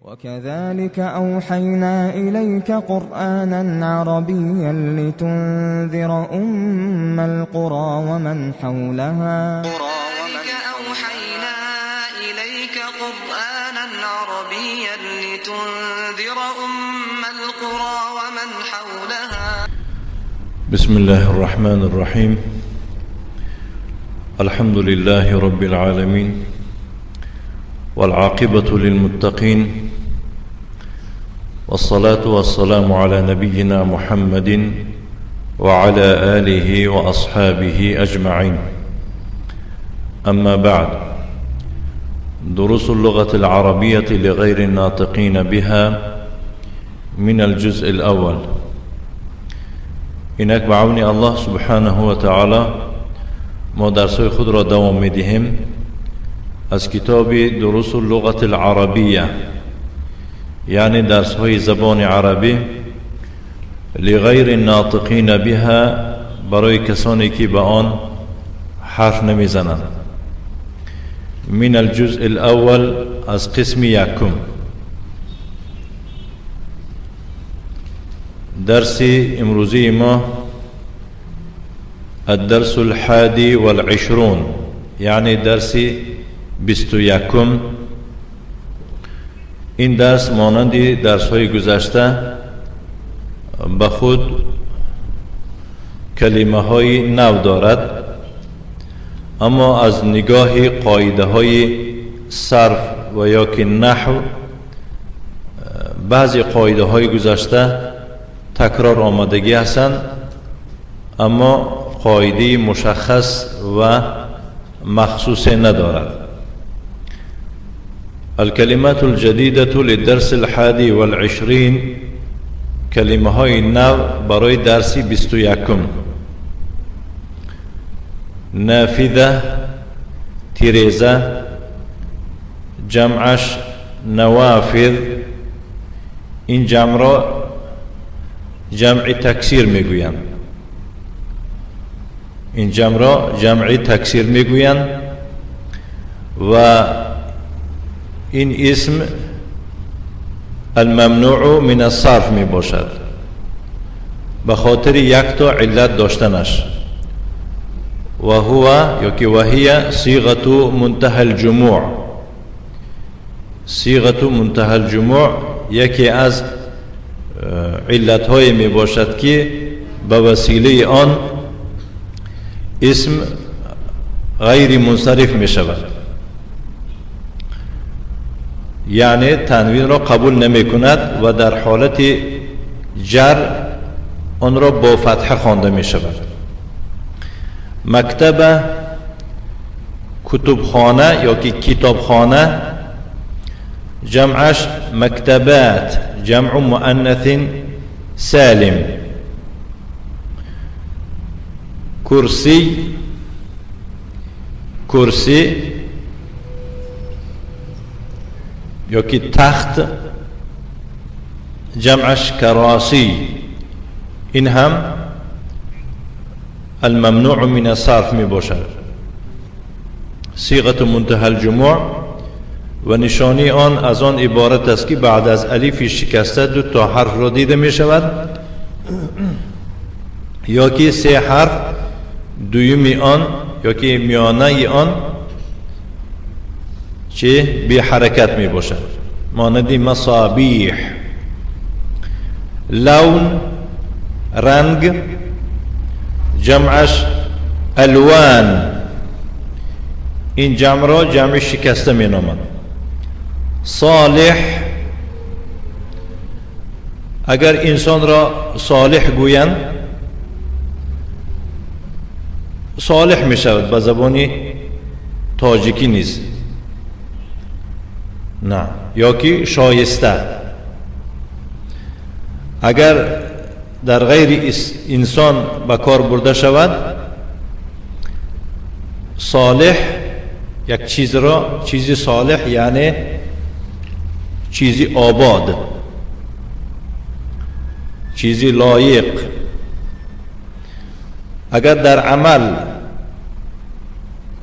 وكذلك أوحينا إليك قرآنا عربيا لتنذر أم القرى ومن حولها. وكذلك أوحينا إليك قرآنا عربيا لتنذر أم القرى ومن حولها. بسم الله الرحمن الرحيم. الحمد لله رب العالمين، والعاقبة للمتقين، والصلاة والسلام على نبينا محمد وعلى آله وأصحابه أجمعين. أما بعد، دروس اللغة العربية لغير الناطقين بها من الجزء الأول. اینک به عون الله سبحانه و تعالی ما درس‌های خود را دوام می‌دهیم از کتاب دروس اللغة العربیه، یعنی درس‌های زبان عربی لغیر الناطقین بها، برای کسانی که به آن حرف نمیزنند. من الجزء الاول، از قسم یکم. درس امروزی ما الدرس الحادي والعشرون، یعنی درس 21. این درس مانند درس های گذشته به خود کلمه های نو دارد، اما از نگاه قاعده های صرف و یا که نحو بعضی قاعده های گذشته تکرار آمدگی هستند، اما قاعده مشخص و مخصوص ندارد. الكلمات الجديدة للدرس الحادي والعشرين، کلمه های نو برای درس 21. نافذة، تیریزه، جمعش نوافذ. این جمع را جمع تکسیر میگویند. این جمع را جمع تکسیر میگویند و این اسم الممنوع من الصرف می باشد به خاطر یک تا علت داشتنش، و هو یا که وهی صیغة منتهى الجموع. صیغة منتهى الجموع یکی از علت های می باشد که به وسیله آن اسم غیر منصرف می شود، یعنی تنوین را قبول نمی کند و در حالت جر آن را با فتحه خوانده می شود. مکتب، کتبخانه یا که کتابخانه، جمعش مکتبات، جمع مؤنث سالم. کرسی، کرسی یا که تخت، جمعش کراسی. این هم الممنوع من الصرف می باشد. صیغة منتهى الجموع و نشانی آن از آن عبارت است که بعد از الیف شکسته دو تا حرف را دیده می شود یا که سه حرف دویمی آن یا که میانه آن چه بی حرکت می باشد، مانند مصابیح. لون، رنگ، جمعش الوان. این جمع را جمع شکسته می نامند. صالح، اگر انسان را صالح گویند صالح می شود، به زبان تاجیکی نیست، نه، یا که شایسته. اگر در غیر انسان به کار برده شود، صالح یک چیز را، چیزی صالح یعنی چیزی آباد، چیزی لایق. اگر در عمل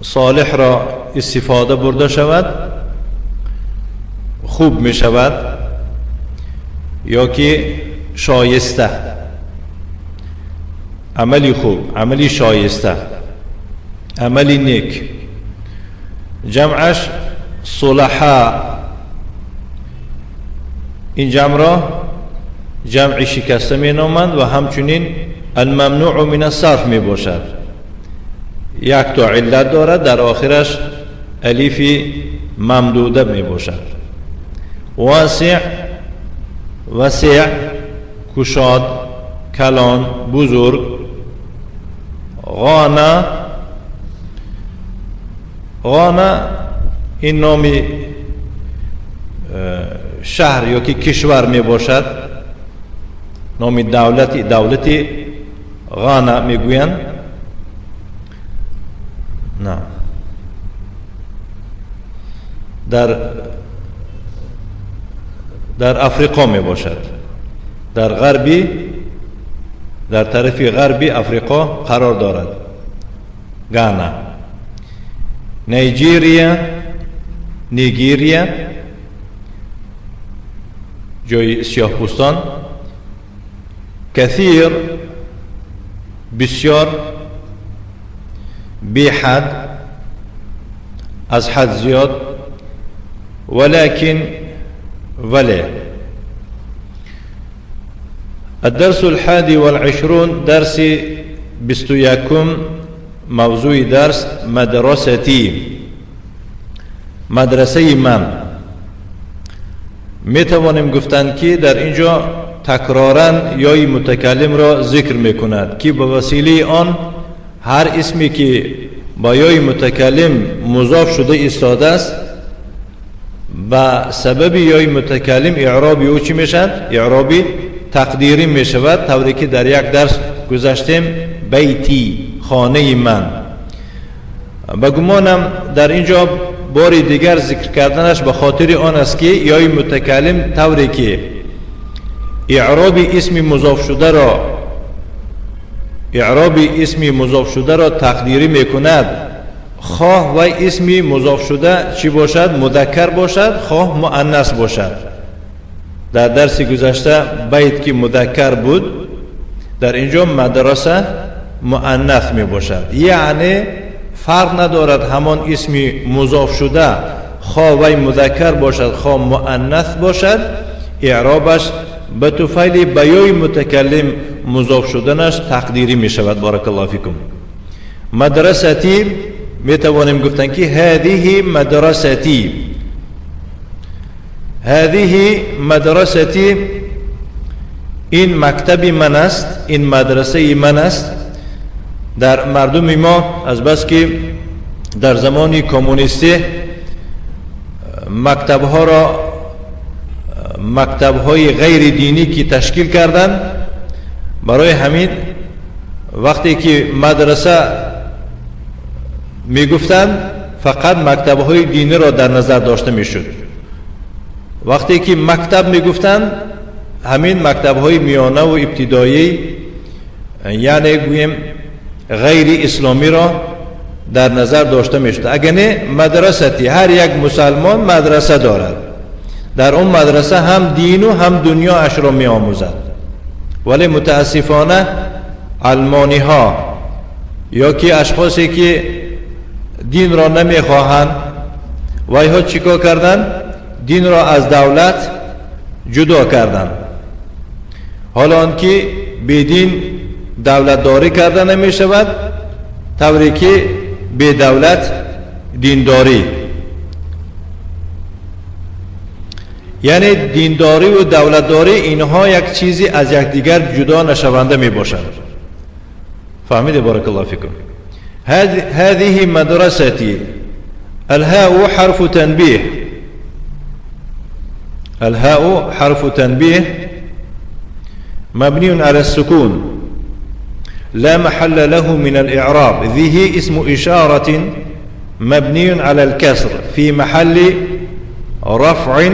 صالح را استفاده برده شود، خوب می شود یا که شایسته، عملی خوب، عملی شایسته، عملی نیک. جمعش صلحا. این جمع را جمع شکسته می نامند و همچنین الممنوع من الصرف می باشد. یک تا علت دارد، در آخرش الیف ممدوده می باشد. واسع، وسیع، کشاد، کلان، بزرگ. غانا، غانا این نام شهر یا که کشور می باشد، نام دولتی، دولتی غانا می گویند. نه، در افریقا می باشد، در غربی، در طرف غربی افریقا قرار دارد غانا. نیجریه، نیگیریا، جای سیاه پوستان. کثیر، بسیار، بی حد، از حد زیاد. ولكن، ولی. الدرس الحادي والعشرون، درس 21، موضوع درس مدرستي، مدرسه من. می توانیم گفتن که در اینجا تکرارا یای متکلم را ذکر می کند که به وسیله آن هر اسمی که با یای متکلم مضاف شده ایستاده است، به سبب یای متکلم اعرابی او چی میشد؟ اعرابی تقدیری می شود. طوری که در یک درس گذشتیم، بیتی، خانه من. به گمانم در اینجا بار دیگر ذکر کردنش به خاطر آن است که یای متکلم طوری که اعراب اسم مضاف شده را، اعراب اسم مضاف شده را تقدیری میکند، خواه و اسم مضاف شده چی باشد؟ مذکر باشد، خواه مؤنث باشد. در درس گذشته بیت که مذکر بود، در اینجا مدرسه مؤنث می باشد. یعنی فرق ندارد همان اسم مضاف شده خواه وی مذکر باشد خواه مؤنث باشد، اعرابش به طفیل بیای متکلم مضاف شدنش تقدیری می شود. بارک الله فیکم. مدرستی، می توانیم گفتن که هذه مدرستی، هذه مدرستی، این مکتب من است، این مدرسه من است. در مردم ما از بس که در زمان کمونیستی مکتبها را، مکتبهای غیر دینی که تشکیل کردند، برای همین وقتی که مدرسه میگفتند فقط مکتبهای دینی را در نظر داشته میشد. وقتی که مکتب میگفتند همین مکتبهای میانه و ابتدایی، یعنی گوییم غیر اسلامی را در نظر داشته میشد. اگر نه، مدرستی، هر یک مسلمان مدرسه دارد، در اون مدرسه هم دین و هم دنیا اش را می آموزد. ولی متاسفانه علمانی ها یا که اشخاصی که دین را نمی خواهند، وایها چیکار کردن؟ دین را از دولت جدا کردن. حالا آنکه بی دین دولت داری کرده نمی شود، طوری که بی دولت دینداری، یعنی دینداری و دولتداری اینها یک چیزی از یکدیگر جدا نشونده می باشند. فهمیده؟ بارک الله فیکم. هذه مدرستي. الهاء حرف تنبيه، الهاء حرف تنبيه مبني على السكون لا محل له من الإعراب. ذه اسم إشارة مبني على الكسر في محل رفع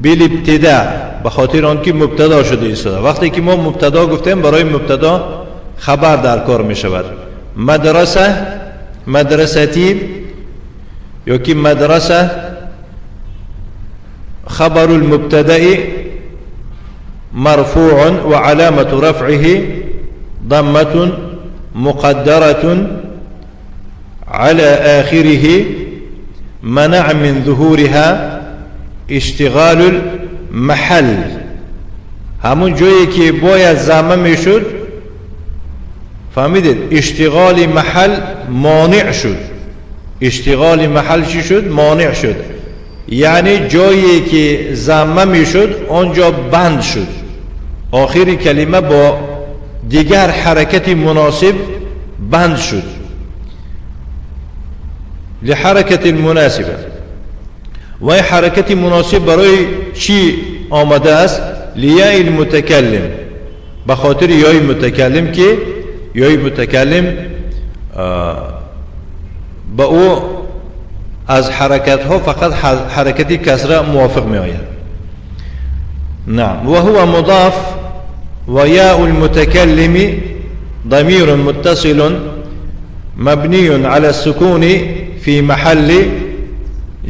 بالابتداء. به خاطر آنکه مبتدا شده ایستاده. وقتی که ما مبتدا گفتیم برای مبتدا خبر در کار می شود. مدرسه، مدرستی یا که مدرسه خبر المبتدأ مرفوع وعلامة رفعه ضمة مقدرة على آخره منع من ظهورها اشتغال المحل. همون جایی که باید ضمه میشد، فهمیدید، اشتغال محل مانع شد. اشتغال محل چی شد؟ مانع شد. یعنی جایی که ضمه میشد آنجا بند شد. آخر کلمه با دیگر حرکت مناسب بند شد، لحرکت مناسبه. و این حرکت مناسب برای چی آمده است؟ لیای المتکلم، به خاطر یای متکلم که یای متکلم به او از حرکت ها فقط حرکت کسره موافق می آید. نعم. وهو مضاف وياء المتكلم ضمير متصل مبني على السكون في محل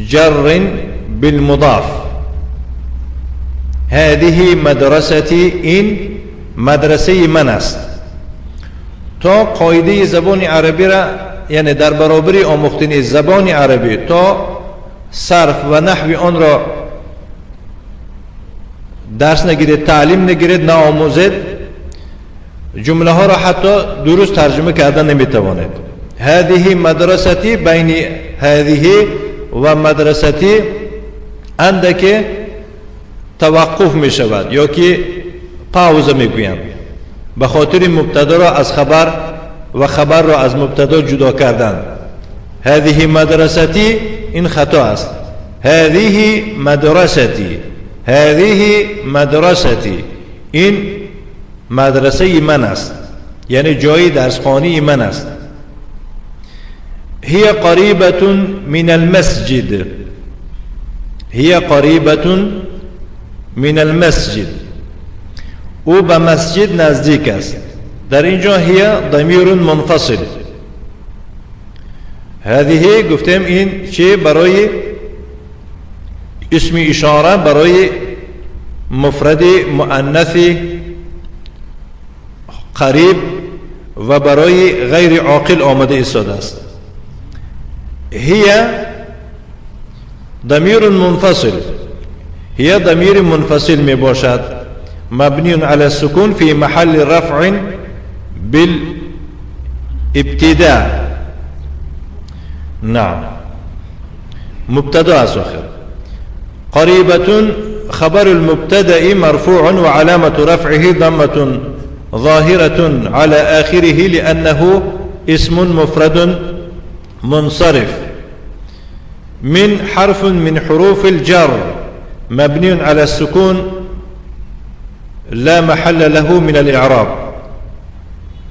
جر بالمضاف. هذه مدرستي، این مدرسه من است. تا قاعده زبان عربی را، یعنی در برابر آموختن زبان عربی تا صرف و نحو آن را درس نگیرید، تعلیم نگیرید، نآموزید، جمله ها را حتی درست ترجمه کردن نمیتوانید. هذه مدرستی، بین هذه و مدرستی اندک توقف می شود یا که پاوزه می گویند، به خاطر مبتدا را از خبر و خبر را از مبتدا جدا کردن. هذه مدرستی این خطا است. هذه مدرستی، هذه مدرستی، این مدرسه من است، یعنی جای درسخوانی من است. هي قريبة من المسجد، هي قريبة من المسجد، او به مسجد نزدیک است. در اینجا هي ضمیر منفصل. هذه گفتیم این چه برای اسم اشاره برای مفرد مؤنث قریب و برای غیر عاقل آمده ایستاده است. هي ضمیر منفصل، هي ضمیر منفصل می باشد، مبنی على السكون في محل رفع بالابتداء. نعم، مبتدا است. آخر قريبة خبر المبتدأ مرفوع وعلامة رفعه ضمة ظاهرة على آخره لأنه اسم مفرد منصرف. من حرف من حروف الجر مبني على السكون لا محل له من الإعراب.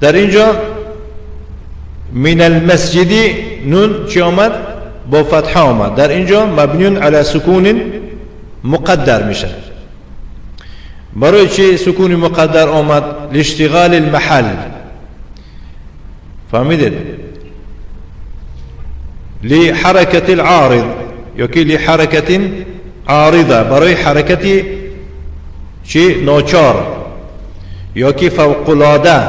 در اینجا من المسجد نون چی آمد؟ با فتحه آمد. در اینجا مبنی على سکون مقدر میشه. برای چی سکون مقدر آمد؟ لاشتغال المحل. فهمیدید؟ لحركة العارض، یکی لحركة عارضة، برای حرکت چی؟ ناچار یا که فوق العاده.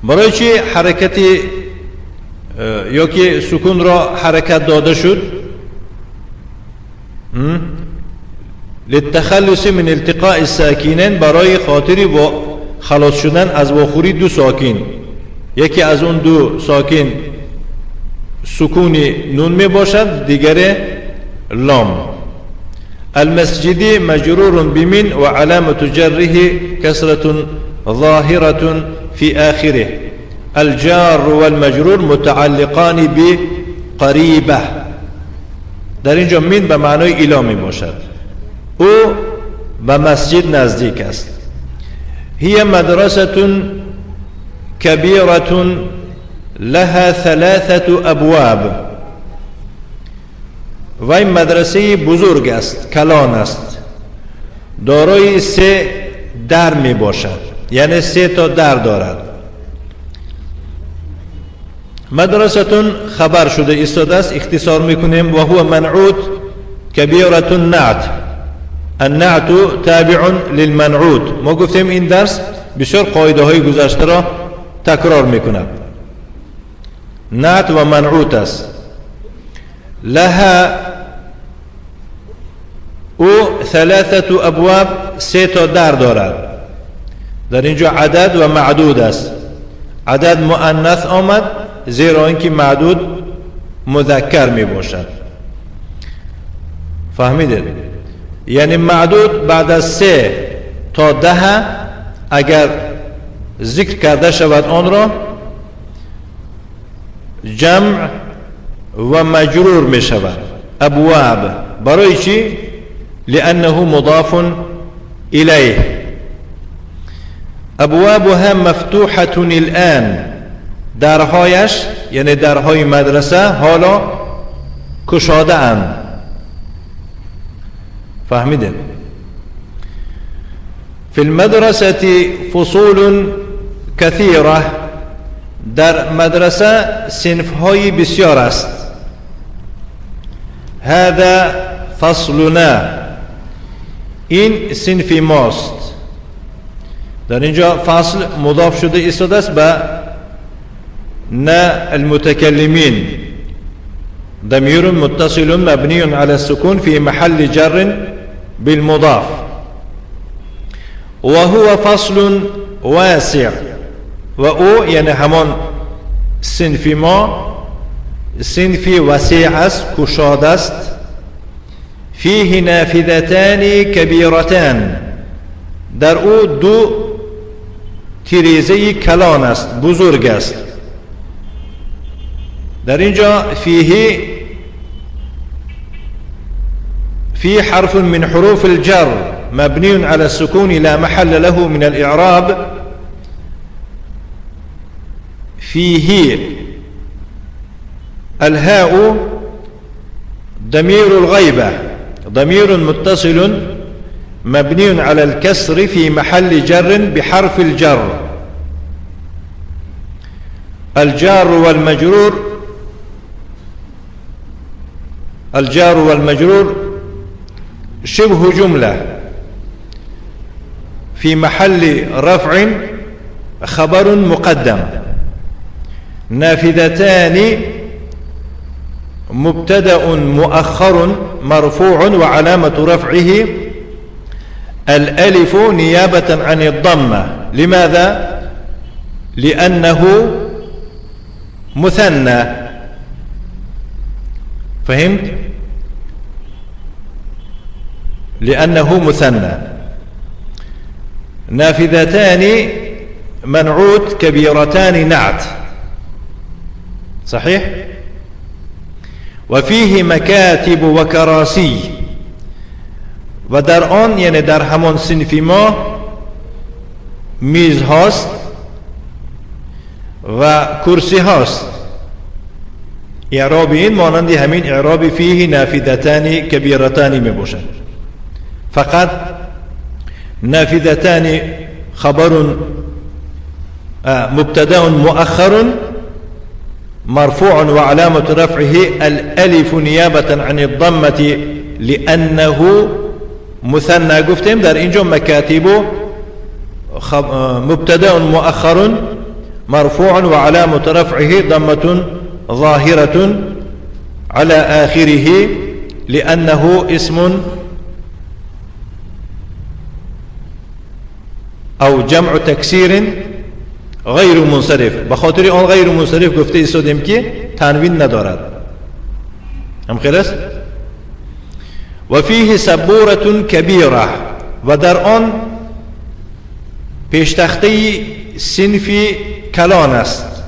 برای چی حرکت یا که سکون را حرکت داده شد؟ للتخلص من التقاء الساکینین، برای خاطری با خلاص شدن از واخوری دو ساکین. یکی از اون دو ساکین سکون نون می باشد، دیگر لام. المسجد مجرور بمن وعلامة جره كسرة ظاهرة في آخره. الجار والمجرور متعلقان بقريبة. در اینجا من به معنای الی می باشد. او به مسجد نزدیک است. هي مدرسة كبيرة لها ثلاثة ابواب. و این مدرسه بزرگ است، کلان است، دارای 3 در می باشد، یعنی 3 تا در دارد. مدرسه خبر شده ایستاده است، اختصار میکنیم. و هو منعوت كبيرة نعت، النعت تابع للمنعوت. ما گفتیم این درس بسیار قاعده های گذشته را تکرار میکند. نعت و منعوت است. لها او ثلاثة ابواب، سه تا در دارد. در اینجا عدد و معدود است. عدد مؤنث آمد زیرا اینکه معدود مذکر می باشد. فهمیدید؟ یعنی معدود بعد از 3 تا 10 اگر ذکر کرده شود آن را جمع و مجرور می شود. ابواب برای چی؟ لأنه مضاف إليه. ابوابها مفتوحة الآن، درهایش یعنی درهای مدرسه حالا کشاده اند. فهمیدید؟ في المدرسة فصول كثيرة، در مدرسه صنف‌های بسیار است. هذا فصلنا، این صنف ماست. در اینجا فصل مضاف شده ایستاده است به نه المتکلمین، ضمیر متصل مبنی على السكون في محل جر بالمضاف. وهو فصل واسع، و او یعنی همان صنف ما صنف وسیع است، کشاد است. فیه نافذتان کبیرتان، در او دو تریزه کلان است، بزرگ است. در اینجا فیه فی حرف من حروف الجر مبنی على السكون لا محل له من الإعراب. فيه الهاء ضمير الغيبة، ضمير متصل مبني على الكسر في محل جر بحرف الجر. الجار والمجرور، الجار والمجرور شبه جملة في محل رفع خبر مقدم. نافذتان مبتدأ مؤخر مرفوع وعلامة رفعه الألف نيابة عن الضمة. لماذا؟ لأنه مثنى. فهمت؟ لأنه مثنى. نافذتان منعوت، كبيرتان نعت، صحيح؟ وفيه مكاتب وكراسي، و در آن یعنی در همان صنف ما میز هاست و کرسی هاست. اعراب این مانند همین اعراب فیه نافذتان کبیرتان می باشد. فقط نافذتان خبر مبتدا مؤخر مرفوع وعلامة رفعه الالف نيابة عن الضمة لأنه مثنى. گفتیم در اینجا مکاتب مبتدا مؤخر مرفوع وعلامة رفعه ضمة ظاهرة على آخره لأنه اسم أو جمع تکسیر غیر منصرف. به خاطر آن غیر منصرف گفته ایستادیم که تنوین ندارد. هم خیر است؟ و فیه سبورة کبیره، و در آن پیشتخته صنفی کلان است.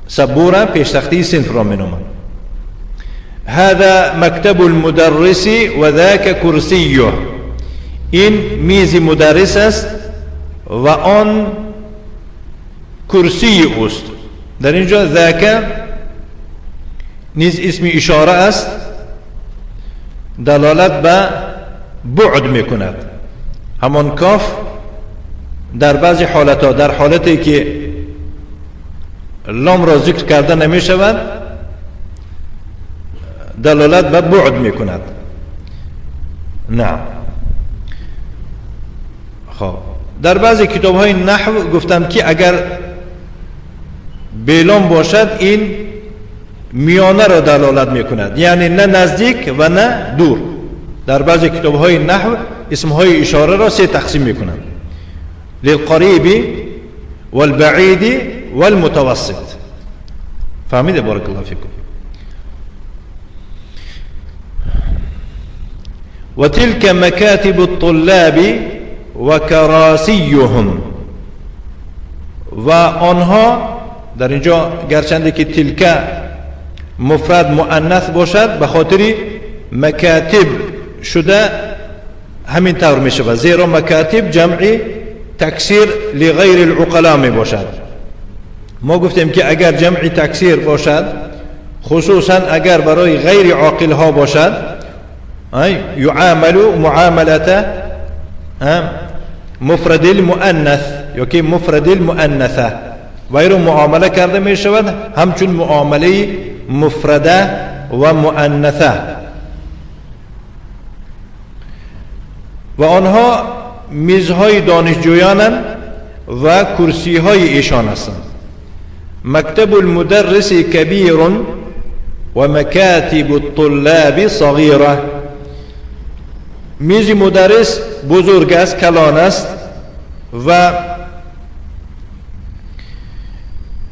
سبوره پیشتخته صنف را می نامند. هذا مکتب المدرس و ذاک کرسیه، این میز مدرس است و آن کرسی اوست. در اینجا ذاک نیز اسم اشاره است، دلالت به بعد میکند. همان کاف در بعضی حالتها، در حالتی که لام را ذکر کرده نمی شود، دلالت به بعد میکند. نه. خب در بعضی کتاب های نحو گفتند که اگر بیلام باشد این میانه را دلالت میکند، یعنی نه نزدیک و نه دور. در بعضی کتاب های نحو اسم های اشاره را سه تقسیم میکنند: للقریب والبعید والمتوسط. فهمیده؟ بارک الله فیکم. و تلك مکاتب الطلاب و کراسیهم. و آنها در اینجا گرچنده که تلک مفرد مؤنث باشد، به خاطر مکاتب شده همین طور می شود، زیرا مکاتب جمع تکسیر لغیر العقلا می باشد. ما گفتیم که اگر جمع تکسیر باشد، خصوصا اگر برای غیر عاقل ها باشد، یعامل معاملة مفرد المؤنث یا که مفرد المؤنثه، و این رو معامله کرده می شود همچون معامله مفرده و مؤنثه. و آنها میزهای دانشجویانند و کرسیهای ایشان هستند. مکتب المدرس کبیر و مکاتب الطلاب صغیره. میز مدرس بزرگ است، کلان است، و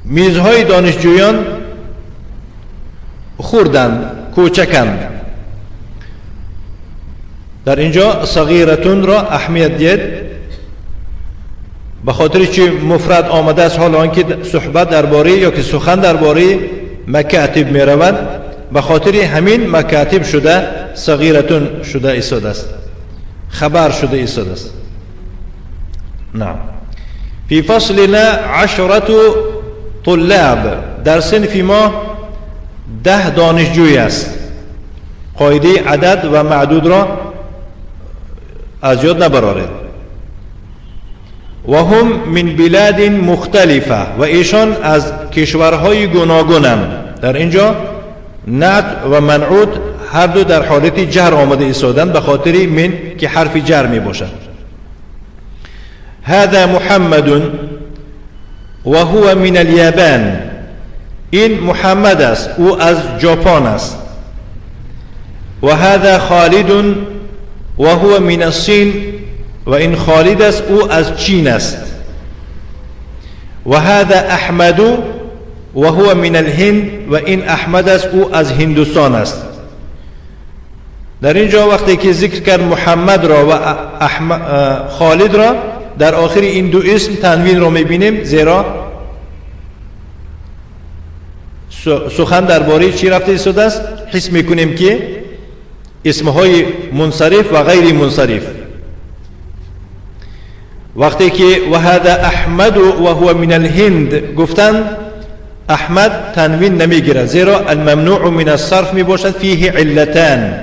میزهای دانشجویان خوردند، کوچکند. در اینجا صغیرتون را اهمیت دید، به خاطر چه مفرد آمده است، حال آنکه صحبت درباره یا که سخن درباره مکاتب می رود، به خاطر همین مکاتب شده صغیرتون شده ایستاده است، خبر شده ایستاده است. نعم. فی فصلنا 10 طلاب. در صنف ما 10 دانشجوی است. قاعده عدد و معدود را از یاد نبرارید. و هم من بلاد مختلفه، و ایشان از کشورهای گوناگونند. در اینجا نعت و منعوت هر دو در حالت جر آمده ایستادند، به خاطر من که حرف جر می باشد. هذا محمد و هو من اليابان. این محمد است، او از ژاپن است. و هذا خالد و هو من الصين. و این خالد است، او از چین است. و هذا احمد و هو من الهند. و این احمد است، او از هندوستان است. در اینجا وقتی که ذکر کرد محمد را و خالد را، در آخر این دو اسم تنوین را میبینیم، زیرا سخن درباره چی رفته ایستاده است؟ حس میکنیم که اسمهای منصرف و غیر منصرف. وقتی که و هذا احمد و هو من الهند گفتند، احمد تنوین نمیگیرد، زیرا الممنوع من الصرف میباشد، فیه علتان،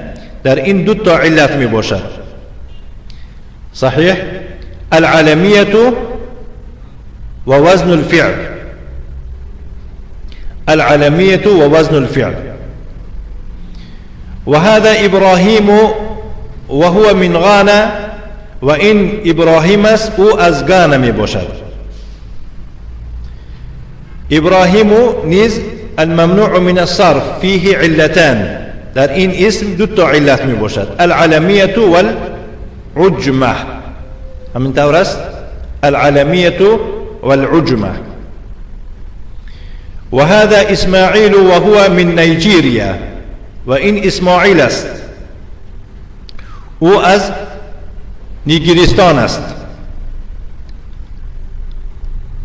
در این دو تا علت میباشد. صحیح؟ العالمیة و وزن الفعل. العالمیة و وزن الفعل. و هذا ابراهیم و هو من غانا. و این ابراهیم است، او از غانا می باشد. ابراهیم نیز الممنوع من الصرف فیه علتان، در این اسم دو تا علت می باشد: العالمیة والعجمة. همین طور است، العالمیة والعجمة. و هذا اسماعیل و هو من نیجیریا. و این اسماعیل است، او از نیگریستان است.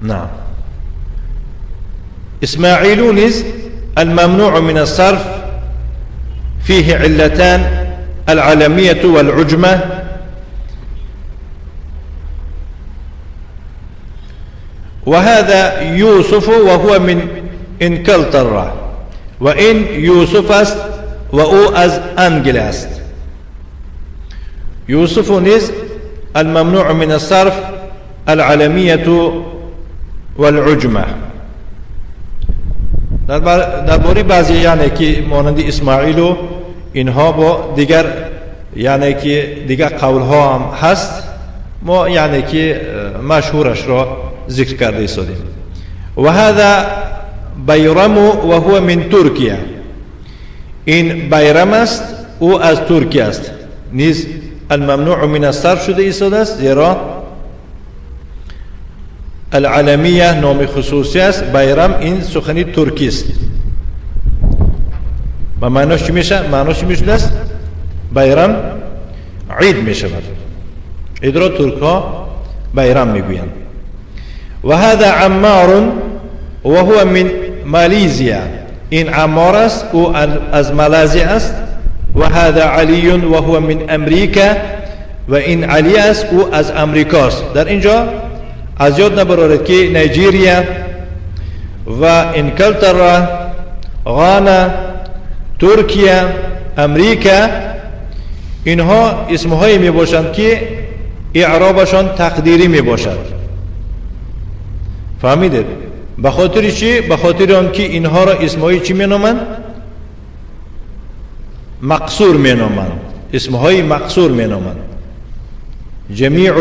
نعم. اسماعیل نیز الممنوع من الصرف فيه علتان: العالمیة والعجمة. وهذا يوسف وهو من انكلترا. وإن يوسف است و او از انگل است. یوسف نیز الممنوع من الصرف العالمیة والعجمة. درباره بعضی یعنی که مانند اسماعیل و اینها با دیگر یعنی که دیگر قولها هم هست، ما یعنی که مشهورش را ذکر کرده ایستادیم. و هذا بیرم و هو من ترکیه. این بیرم است، او از ترکیه است. نیز الممنوع من الصرف شده ایستاده است، زیرا العلمیه نام خصوصی است. بیرم این سخنی ترکی است و معناش چی میشه؟ معناش چی میشده است؟ بیرم عید میشود. عید را ترک ها بیرم میگویند. و هذا عمار و هو من مالیزیا. این عمار است، او از مالزی است. و هذا علی و هو من امریکا. و این علی است، او از امریکا است. در اینجا از یاد نبرارید که نیجریه و انگلترا، غانا، ترکیه، امریکا، اینها اسمهایی می باشند که اعرابشان تقدیری می باشد. فهمیدید؟ به خاطر چی؟ به خاطر آن که اینها را اسمهای چی می نامند؟ مقصور می نامند. اسمهای مقصور می نامند. جمیع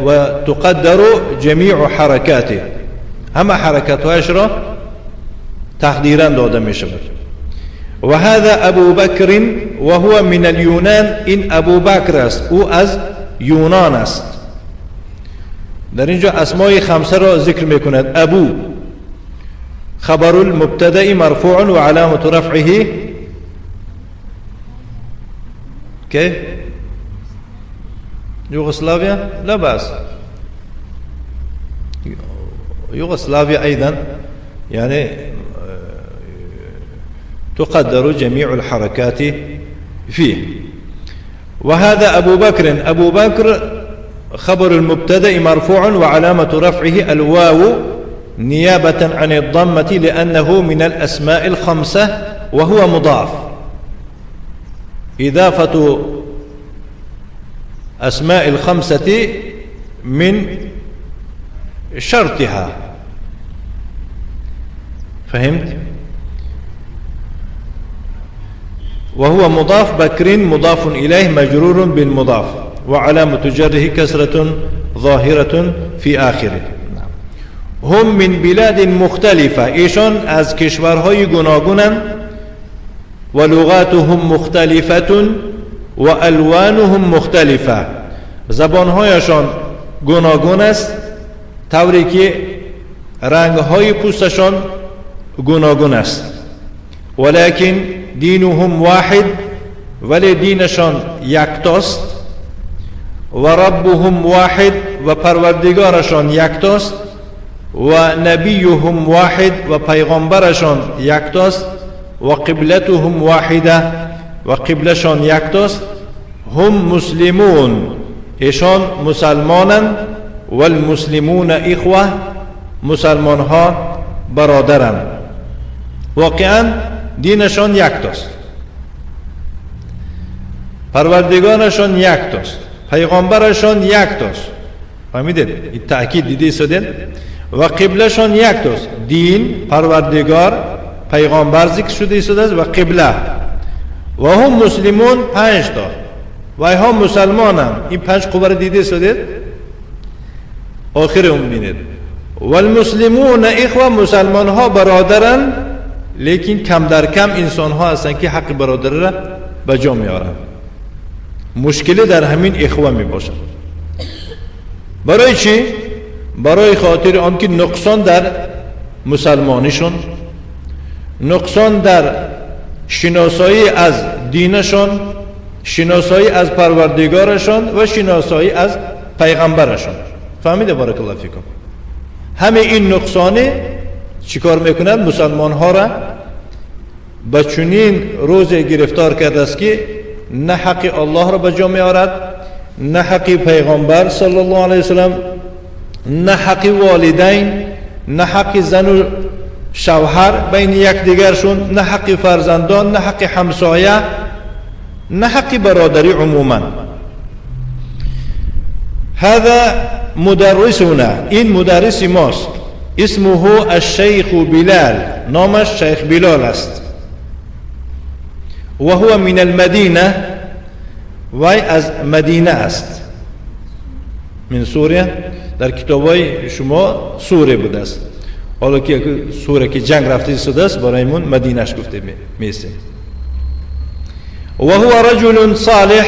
و تقدر جمیع حرکاته، همه حرکتهایش را تقدیرا داده می شود. و هذا ابو بکر و هو من اليونان. این ابو بکر است، او از یونان است. در اینجا اسمای خمسه را ذکر می کند. ابو خبر المبتدأ مرفوع و علامة رفعه كيف؟ يوغوسلافيا؟ لا بأس، يوغوسلافيا أيضا يعني تقدر جميع الحركات فيه. وهذا أبو بكر. أبو بكر خبر المبتدأ مرفوع وعلامة رفعه الواو نيابة عن الضمة لأنه من الأسماء الخمسة وهو مضاف. إضافة أسماء الخمسة من شرطها. فهمت؟ وهو مضاف، بكر مضاف إليه مجرور بالمضاف وعلامة جره كسرة ظاهرة في آخره. هم من بلاد مختلفة. ایشان از کشورهای گوناگونند. و لغاتهم مختلفة و الوانهم مختلفة. زبانهایشان گوناگون است، طوری که رنگهای پوستشان گوناگون است. ولكن دینهم واحد، ولی دینشان یکتاست. و ربهم واحد، و پروردگارشان یکتاست. و نبیهم واحد، و پیغمبرشان یکتاست. و قبلتهم واحده، و قبلشان یکتاست. هم مسلمون، ایشان مسلمانند. والمسلمون اخوه، مسلمان ها برادرند. واقعا دینشان یکتاست، پروردگارشان یکتاست، پیغمبرشان یکتاست. فهمیدید؟ این تأکید دیده ایستادید؟ و قبلشان یکتاست. دین، پروردگار، پیغمبر ذکر شده ایستاده است و قبله. و هم مسلمون، پنج تا. و اینها مسلمانند. این پنج قوه را دیده ایستادید؟ آخر اون بینید. والمسلمون اخوه، مسلمان ها برادرند، لیکن کم در کم انسان ها هستند که حق برادر را به جا میارند. مشکل در همین اخوه می باشد. برای چی؟ برای خاطر آنکه نقصان در مسلمانیشون، نقصان در شناسایی از دینشان، شناسایی از پروردگارشان و شناسایی از پیغمبرشان. فهمیده؟ بارک الله فیکم. همه این نقصانه چیکار میکنند؟ مسلمان ها را به چنین روز گرفتار کرده است که نه حق الله را به جا می آرد، نه حق پیغمبر صلی الله علیه وسلم، نه حق والدین، نه حق زن و شوهر بین یکدیگرشون، نه حق فرزندان، نه حق همسایه، نه حق برادری عموما. هذا مدرسنا، این مدرس ماست. اسمه الشیخ بلال، نامش شیخ بلال است. و هو من المدینه، وی از مدینه است، من سوریه. در کتابای شما سوریه بوده است، حالا که سوریه که جنگ رفته شده است برایمون مدینهش گفته میسیم. و هو رجل صالح،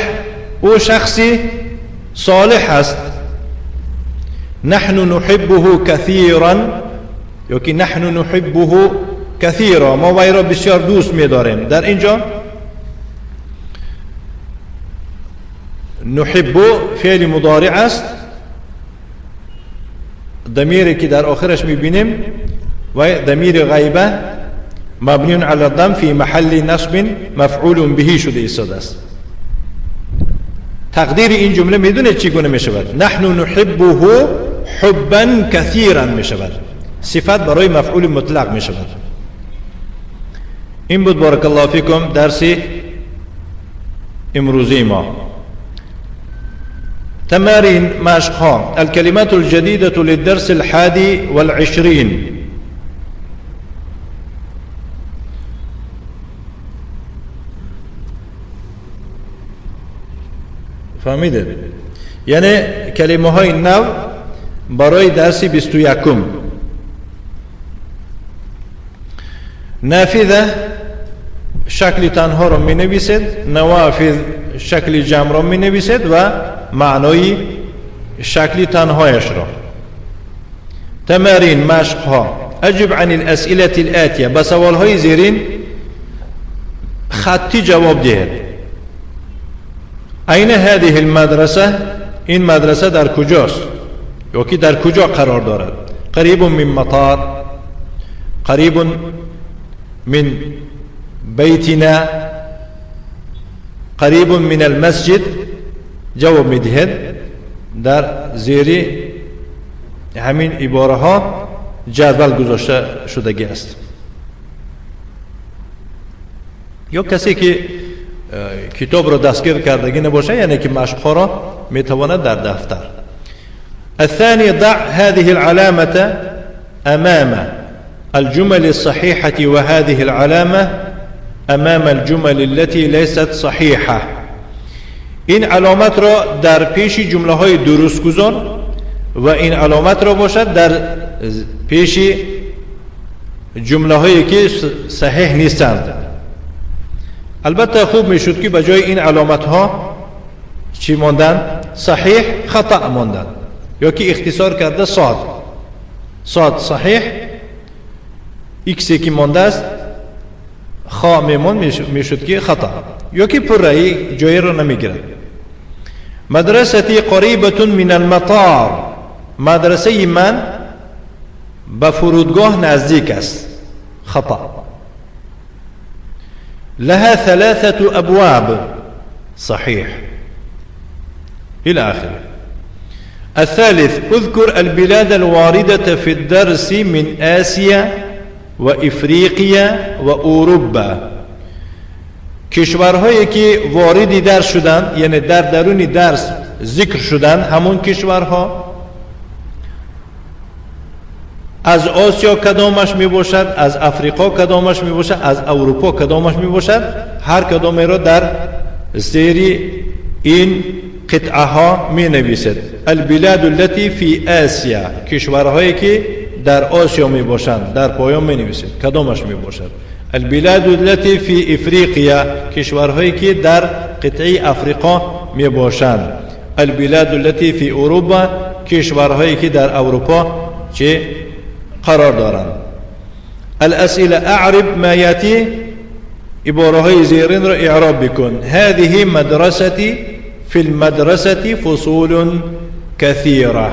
او شخصی صالح است. نحن نحبه كثيرا، یا که نحن نحبه كثيرا، ما وی را بسیار دوست می‌داریم. در اینجا نحب فعل مضارع است، ضمیری که در آخرش می‌بینیم و ضمیر غیبه مبنی علی الضم فی محل نصب مفعول به شده ایستاده است. تقدیر این جمله میدونید چگونه میشود؟ نحن نحبه حبا كثيرا میشود، صفت برای مفعول مطلق میشود. این بود بارک الله فیکم درس امروزی ما. تمارین مشقها. الكلمات الجديدة للدرس 21. فهمیدید؟ یعنی کلمه های نو برای درس 21. نافذه شکل تنها را می نویسید، نوافذ شکل جمع را می نویسید و معنای شکل تنهایش را. تمارین مشق ها. اجب عن الاسئله الآتیه، به سوال های زیرین خطی جواب دهید. این هذه المدرسه، این مدرسه در کجاست یا که در کجا قرار دارد؟ قریب من مطار، قریب من بیتنا، قریب من المسجد. جواب میدهد در زیر همین عباره ها جدول گذاشته شدگی است. یا کسی که کتاب را دستگیر کردگی نباشه، یعنی که مشقها را میتواند در دفتر. الثاني ضع هذه العلامة أمام الجمل الصحيحة وهذه العلامة أمام الجمل التي ليست صحيحة. این علامت را در پیش جمله های درست گذار و این علامت را باشد در پیش جمله هایی که صحیح نیستند. البته خوب میشد که به جای این علامت ها چی ماندن؟ صحیح خطأ ماندن، یا که اختصار کرده صاد، صاد صحیح، ایکسی که مانده است خا میمون میشد که خطأ، یا که پره‌ای جای را نمیگیرد. مدرستی قریبة من المطار، مدرسه من به فرودگاه نزدیک است، خطأ. لها 3 أبواب، صحيح، إلى آخره. الثالث اذكر البلاد الواردة في الدرس من آسيا وإفريقيا وأوروبا. کشورهایی که وارد درس شدن، یعنی در درون درس ذکر شدن، همون کشورها از آسیا کدامش می باشد، از افریقا کدامش می باشد، از اروپا کدامش می باشد، هر کدامی را در زیر این قطعه ها می نویسد. البلاد التي في آسیا، کشورهایی که در آسیا می باشند در پایان می نویسد کدامش می باشد. البلاد التي في افریقیا، کشورهایی که در قطعه افریقا می باشند. البلاد التي في اروپا، کشورهایی که در اروپا چه قرار دارند. الاسئله اعرب ما یاتی، عباره های زیرین را اعراب بکن. هذه مدرستي، في المدرسة فصول كثيرة.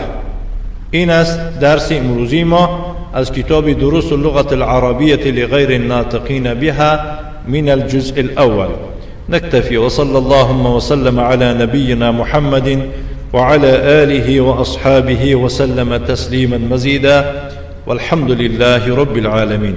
این است درس امروزی ما از کتاب دروس اللغة العربية لغير الناطقين بها من الجزء الأول. نكتفي وصلى اللهم وسلم على نبينا محمد وعلى آله وأصحابه وسلم تسليما مزيدا، والحمد لله رب العالمين.